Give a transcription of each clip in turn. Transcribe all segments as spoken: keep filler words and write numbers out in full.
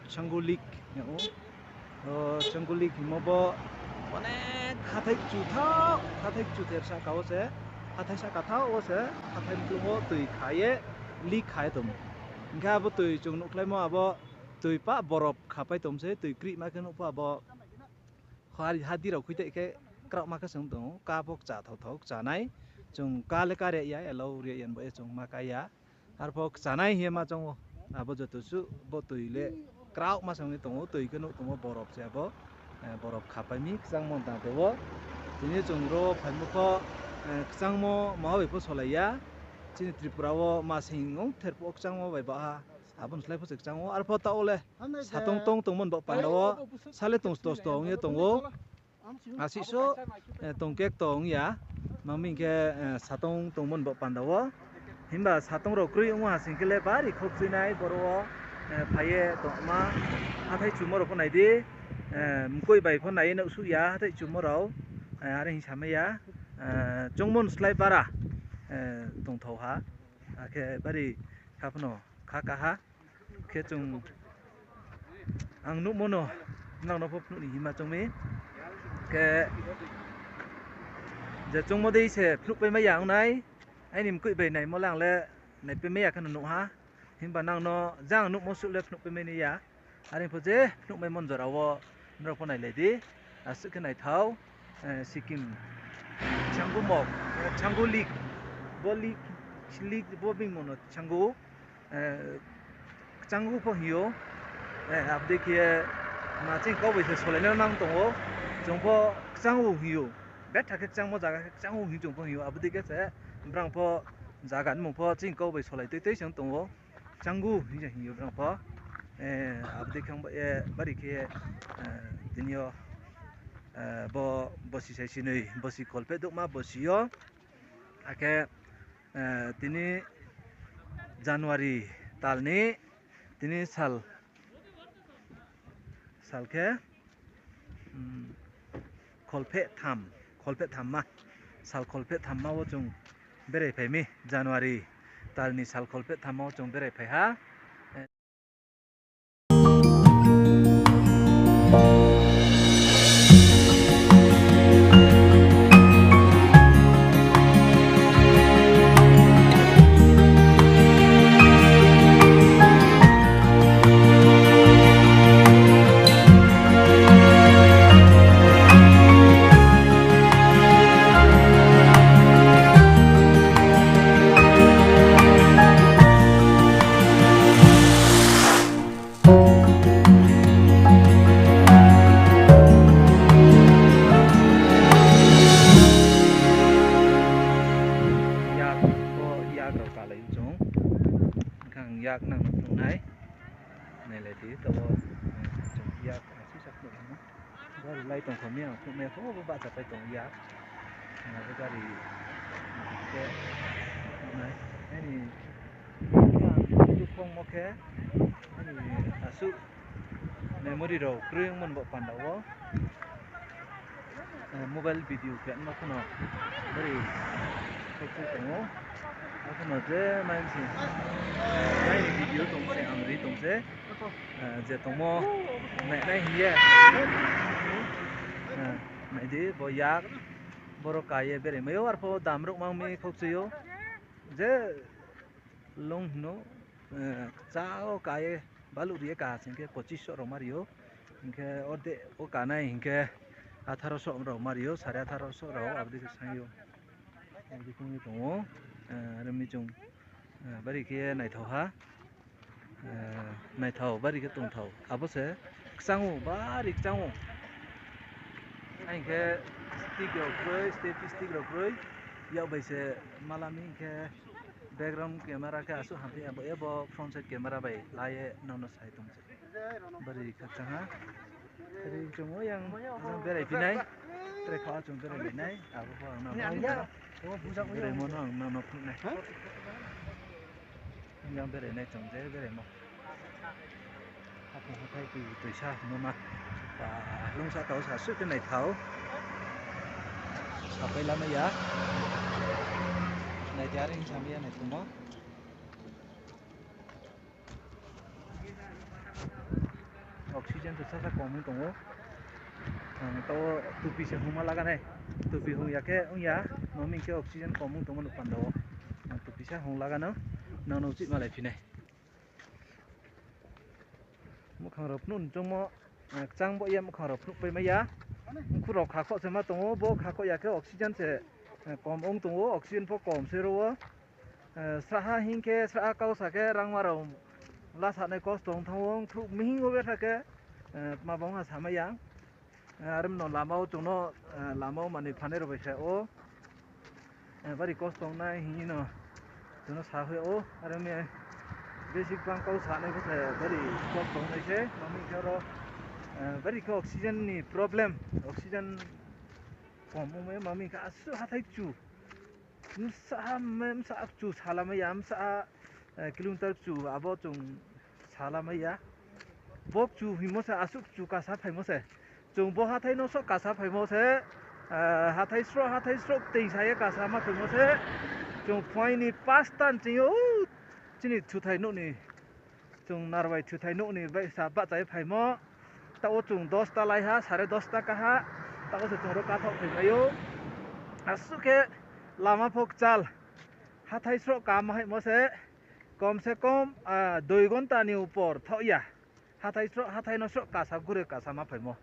Changu Lake hing ou. O, Changu Lake hingmo bo onek hathái kchu thaoh, hathái kchu ther sahka wo se, hathái sahka thaoh wo se, hathái mklung wo tui kha ye, lake kha ye tongmo. Hing khe abo tui chung nuhkhlaimo abo tui pah borop khapai tongmo se, tui krihma khe nuh pho abo hari hadi rao khuitai khe kraohma khe se ong tong ou, ka pho kcha thao thao kcha nai. Chung ka le ka ri ya, allow ri ya, bo ye chung ma ka ya. Arpho kchanai hing ye ma choung ou. Abo joto suh bo tui le kraohma se ong ye tong ou, tui khe nuh tongmo borop se abo, borop khapai mi kchangmo tang tei wo. Tini chung ro phaimo pho, kchangmo maha bai pho solai ya. Chini Tripura wo masing ong ther phuh wo kchangmo bai baha. Abo ni slái pho se kchang ou. Arpho taoh wo le satong tong tongmo ni baoh panda wo, sa le tong sto sto ong ye tong ou. Asih so, tong kekto ong ya. Mami hing khe, satong tongmo ni baoh panda wo. Himba satong rao kroi ongmo ha sing khe le bari khokchuinai boro wo, phai ye tongma. Hathái chumo rao pho nai di, mkoih bai pho nai ye nouhsuh ya hathái chumo rao. Are hing samai ya, choungmo ni slái bara tongthao ha. Akhe bari kha phano kha kaha. Khe chung ang nuhmo no nrao no pho phnuh ni hima choung mi. Khe je choungmo dei se phnuhpai mai ya ong nai. Aini mkoih bai naimo le ang le naipai mai ya khe no nuh ha. Himba nang no je ang nuhmo suh le phnuhpai mai nai ya. Are pho je phnuhmaimo ni jora wo nrao pho nailai di. Asuh khe naithao, Sikkim Changu mok, Changu Lake, bo lake, lake bo bini mung no Changu, Kchangu pho hing ou. Abo dei khe ma chini kau bai se solai nai nang tong ou. Chung pho Kchangu hing ou. Betha khe kchangmo zaga khe Kchangu hing chung pho hing ou. Abo dei khe se brang pho zaga ni mung pho chini kau bai solai tui tui se ong tong ou. Kchangu hing se hing ou brang pho. Abo dei khe ang ba ye bari khe, tini yo, bo bosi sai sinoi, bosi kholpheh douhma bosi yo. Akhe, tini January tal ni, tini sal, sal khe, kholpheh tham, kholpheh thamma, sal kholpheh thamma wo chung berai phai mi, January tal ni sal kholpheh thamma wo chung berai phai ha. Yak, bo yak rao kalai ou chung. Hing khe ang yak nang no phnuh nai. Nailai di, taoh wo, chung yak asisa phnuh nai. Gari lai tong kho mi ang phnuh mai ya kho, bo bahcha pai tong yak. Ang bo gari khe phnuh nai. Aini, ang phnuh phongmo khe, aini asuh memory rao kroi ongmo ni baoh panda wo. Mobile video khe ma phano bari khokchoi tong ou. Aphano je mai se, mai ni video tong se, ang ri tong se. Je tongmo nai nai hing ye. Nai di, bo yak, boro ka ye berai mai ou, arpho dam ruh mang mi khokchoi ou. Je long hing ou, kcha wo ka ye, baluh ri ye ka sing khe pochis so rao ma ri ou. Hing khe ode wo ka nai hing khe atharo so rao ma ri ou, sare atharo so rao, abo dei khe saing ou. Abo dei khe ong ye tong ou, are mi chung, bari khe naithao ha, naithao bari khe tongthao. Abo se kchang ou, bari kchang ou. Hing khe stick rao kroi, selfie stick rao kroi. Yak bai se mala mi hing khe background camera khe asuh hamphih ya, bo ye bo front side camera bai la ye nang no sai tong se. Bari khakchang ha. Tre chung o yang, yang berai phi nai. Tre kha chung berai lai nai. Abo pho ang nang no, beraimo no ang nang no phnuh nai. Yang berai nai chung je beraimo. Hathái hathái tui tui sa hingmo ma. Lung sahka wo sa suh khe naithao. Sapai lamai ya. Nai di, are hing samai ya nai tongmo. Oxygen to sasa kom ong tong ou. Ang to tupi se hungma laga nai. Tupi hung ya khe ong ya, mami khe oxygen kom ong tongmo no panda wo. Ang tupi sa hung laga no, nang no uchih malai phi nai. Muhkhang rao phnuh ni choungmo, eh, kchang bo ye muhkhang rao phnuh pai mai ya. Mkhu rao khakhoh se ma tong ou, bo khakhoh ya khe oxygen se, eh, kom ong tong ou, oxygen pho kom se ro wo. Eh, sraha hing khe, sraha kau sa khe, rangma rao la sanai kosto ong thanng ou, mkhruh mihing wo betha khe, eh, tma bang ha samai ya. Eh, are no lama wo chung no, eh, lama wo manoi phanai rao bai sa ou. Eh, bari kosto ong nai hing no chung no sa hoih ou. Are mi basic bang kau sanai pho se bari kosto ong nai se. Mami khe aro, eh, bari khe oxygen ni problem, oxygen kom ongmai, mami khe asuh hathái kchu. Bsa, bsa kchu salamai ya, bsa, eh, kilometer kchu abo chung salamai ya. Bo kchu hingmo se asuh kchu kasa phaimo se. Chung bo hathái no sroh kasa phaimo se, eh, hathái sroh, hathái sroh tei sa ye kasa ma phaimo se. Chung phuaing ni pasta ni ching yo, chini thuthai nouh ni, chung Narbai thuthai nouh ni bai sa bahcha ye phaimo. Taoh wo chung dosta lai ha, sare dosta ka ha. Taoh wo se chung ro kathaoh phaimai ou. Asuh khe lama pho kchal. Hathái sroh kama haimo se, kom se kom, ah, dui gonta ni upor thaoh ya. Hathái sroh, hathái no sroh kasa gure kasa ma phaimo.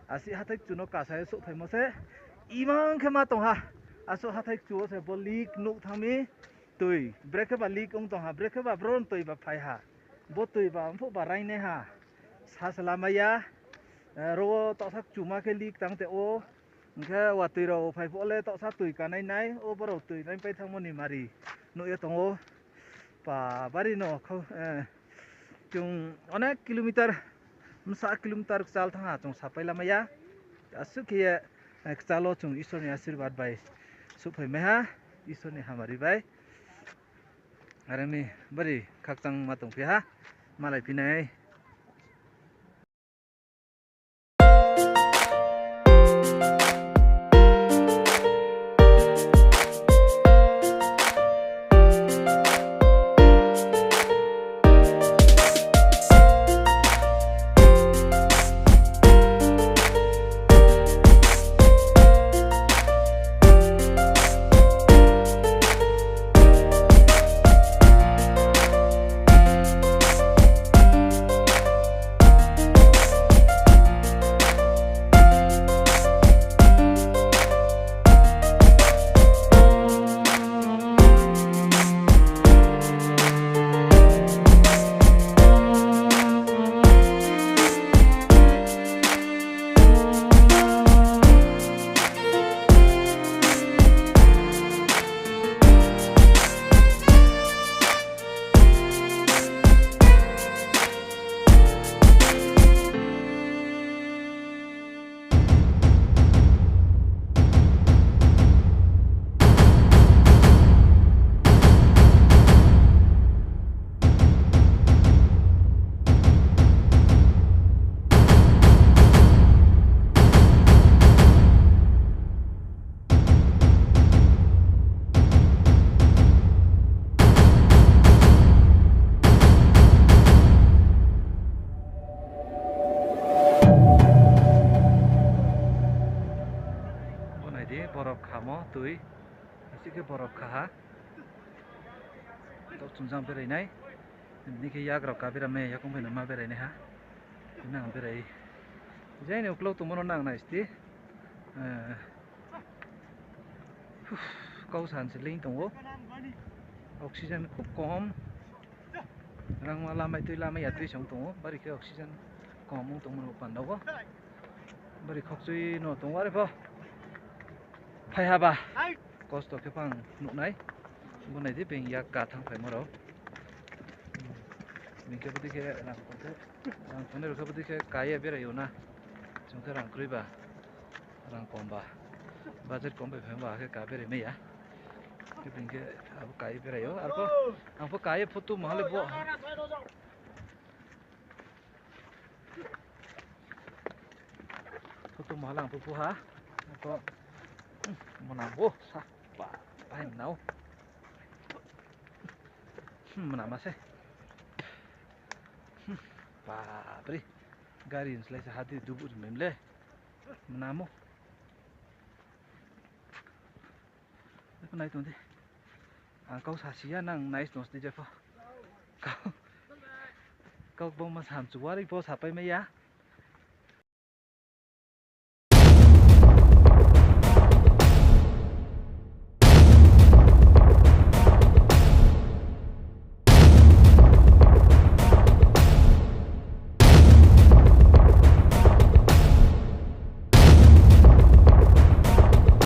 Asi hathái kchu no kasa ye souhphaimo se, imang khe ma tong ha. Asuh hathái kchu wo se bo leak nuh thanng mi, tui. Brekhe ba leak ong tong ha, brekhe ba bron tui ba phai ha. Bo tui ba mphuh ba rainai ha. Sa se lamai ya. Eh, ro wo taohsa kchuma khe leak tang te ou. Hing khe watoi rao phai phuh le taohsa tui kanai nai, o brao tui naipai thanngmo ni mari nuh ye tong ou. Pa bari no khau, eh, chung onek kilometer, bsa kilometer kchal thanng ha chung sapai lamai ya. Asuh khe ye, eh, kchal wo chung Isor ni asirbad bai souhphai mai ha, Isor ni hamari bai. Are mi bari khakchangma tongphi ha, malai phi nai. Bo nai di, borok khamo tui. Asuh khe borok kha ha. Taoh chungjang berai nai. Tini khe yak rao ka berai mai, yakoung bai no ma berai nai ha. Nang berai. Jai ni uklau tongmo no nang nai sti. Eh, kau san se leing tong ou. Oxygen khub kom. Rangma lamai tui lamai ya tui se ong tong ou. Bari khe oxygen kom ong tongmo no panda wo. Bari khokchui no tong ou are pho. Phai ha ba. Kosto khe phang nuh nai. Bo nai di being yak ka thanngphaimo rao. Being khe bodei khe rang tong khe, rang tongnai rao khe bodei khe ka ye berai ou na. Chung khe rang kroi ba, rang kom ba, budget kom bai phai ba khe ka berai mai ya. Khe being khe abo ka ye berai ou. Arpho ang pho ka ye photo maha le bo. Photo maha le ang pho phu ha. Ang pho, hmm, mona bo sa. Ba, bai mnao. Hmm, mona ma se. Hmm, ba, bri. Gari ni slái se hadi dubu ri mai le. Mnamo. Nai tong di. Ang kau sasi ya, nang nai tong di jepho. Kau, kau bangma samchu wari pho sapai mai ya.